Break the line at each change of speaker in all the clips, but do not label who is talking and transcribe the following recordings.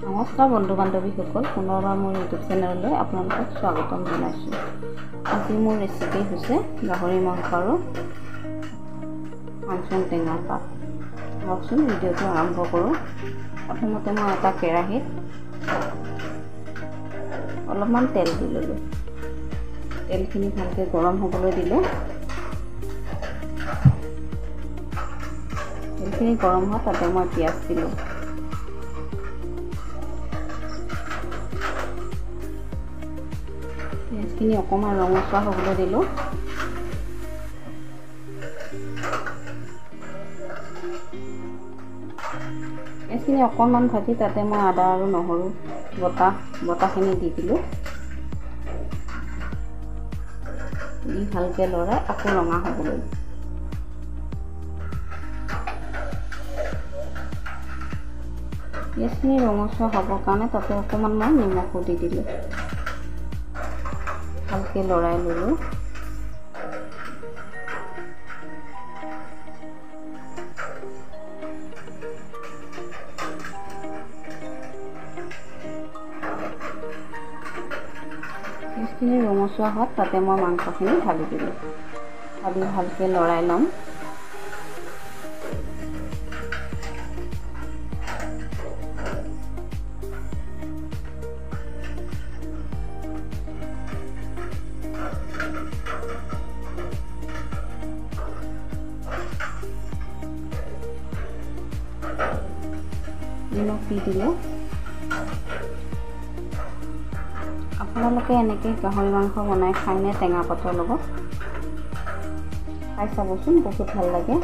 নমস্কাৰ বন্ধু বান্ধৱীসকল, পুনৰবাৰ মোৰ ইউটিউব চেনেললৈ আপোনালোকক স্বাগতম জনাইছোঁ। আজি মোৰ ৰেচিপি হৈছে গাহৰি মাংস আৰু হাংচং টেঙাৰ পাত। আহকচোন ভিডিঅ'টো আৰম্ভ কৰোঁ। প্ৰথমতে মই এটা কেৰাহীত অলপমান তেল দি ল'লোঁ। তেলখিনি ভালকৈ গৰম হ'বলৈ দিলোঁ। তেলখিনি গৰম হোৱা তাতে মই পিঁয়াজ দিলোঁ। পিঁয়াজখিনি অকণমান ৰঙচুৱা হ'বলৈ দিলোঁ। পিঁয়াজখিনি অকণমান ভাজি তাতে মই আদা আৰু নহৰু বটাখিনি দি দিলোঁ। দি ভালকৈ লৰাই আকৌ ৰঙা হ'বলৈ। পিঁয়াজখিনি ৰঙচুৱা হ'বৰ কাৰণে তাতে অকণমান মই নিমখো দি দিলোঁ। ভালকৈ লৰাই ল'লোঁ। পিঁয়াজখিনি ৰঙচুৱা হোৱাত তাতে মই মাংসখিনি ঢালি দিলোঁ। ঢালি ভালকৈ লৰাই ল'ম। নিমখ দি দিলোঁ। আপোনালোকে এনেকৈ গাহৰি মাংস বনাই খায়নে টেঙা পাতৰ লগত? খাই চাবচোন, বহুত ভাল লাগে।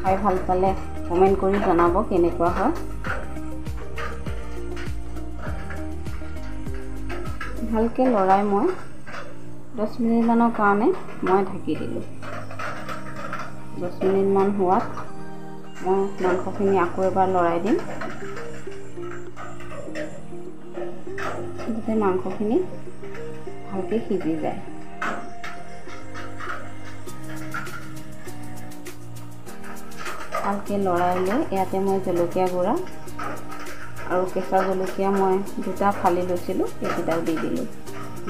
খাই ভাল পালে কমেণ্ট কৰি জনাব কেনেকুৱা হয়। ভালকৈ লৰাই মই 10 মিনিটমানৰ কাৰণে মই ঢাকি দিলোঁ। 10 মিনিটমান হোৱাত মই মাংসখিনি আকৌ এবাৰ লৰাই দিম, যাতে মাংসখিনি ভালকৈ সিজি যায়। ভালকৈ লৰাই লৈ ইয়াতে মই জলকীয়া গুড়া আৰু কেঁচা জলকীয়া মই 2টা ফালি লৈছিলোঁ, সেইকেইটাও দি দিলোঁ।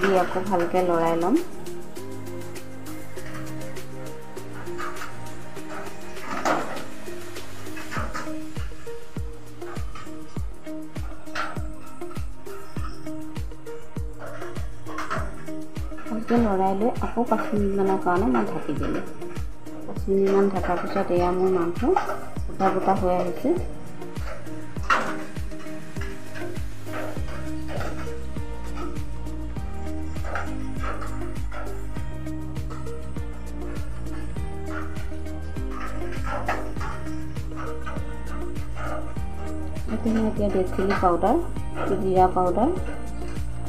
দি আকৌ ভালকৈ লৰাই ল'ম। ভালকৈ লৰাই লৈ আকৌ 5 মিনিটমানৰ কাৰণে মই ঢাকি দিলোঁ। 5 মিনিটমান ঢকাৰ পিছত এয়া মোৰ মাংস গোটা গোটা হৈ আহিছে। ইয়াতে মই এতিয়া ৰেড চিলি পাউডাৰ, জিৰা পাউডাৰ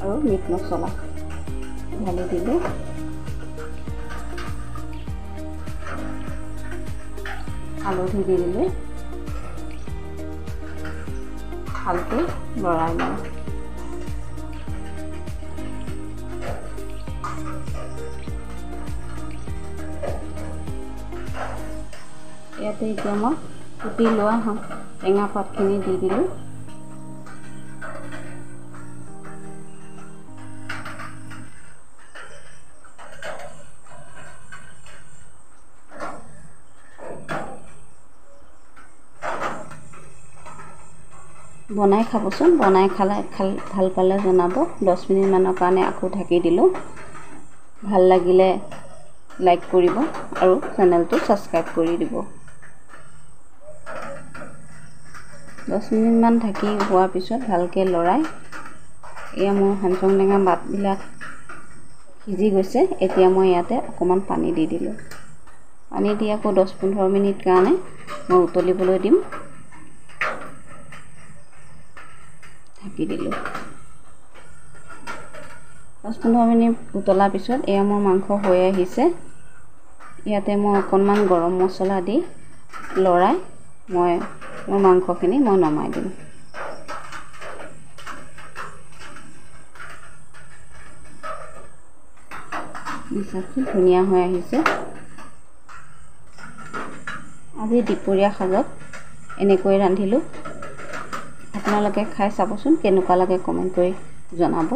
আৰু মিট মছলা ঢালি দিলোঁ। হালধি দি দিলোঁ। ভালকৈ লৰাই লওঁ। ইয়াতে এতিয়া মই কুটি লোৱা টেঙা পাতখিনি দি দিলোঁ। বনাই খাবচোন, বনাই খালে ভাল পালে জনাব। 10 মিনিটমানৰ কাৰণে আকৌ ঢাকি দিলোঁ। ভাল লাগিলে লাইক কৰিব আৰু চেনেলটো ছাবস্ক্ৰাইব কৰি দিব। 10 মিনিটমান ঢাকি হোৱাৰ পিছত ভালকৈ লৰাই এয়া মোৰ হাংচং টেঙা পাতবিলাক সিজি গৈছে। এতিয়া মই ইয়াতে অকণমান পানী দি দিলোঁ। পানী দি আকৌ 10-15 মিনিট কাৰণে মই উতলিবলৈ দিম। ঢাকি দিলোঁ। 10-15 মিনিট উতলাৰ পিছত এয়া মোৰ মাংস হৈ আহিছে। ইয়াতে মই অকণমান গৰম মছলা দি লৰাই মই মোৰ মাংসখিনি মই নমাই দিম। চাওকচোন, ধুনীয়া হৈ আহিছে। আজি দুপৰীয়া সাজত এনেকৈ ৰান্ধিলোঁ। আপোনালোকে খাই চাবচোন, কেনেকুৱা লাগে কমেণ্ট কৰি জনাব।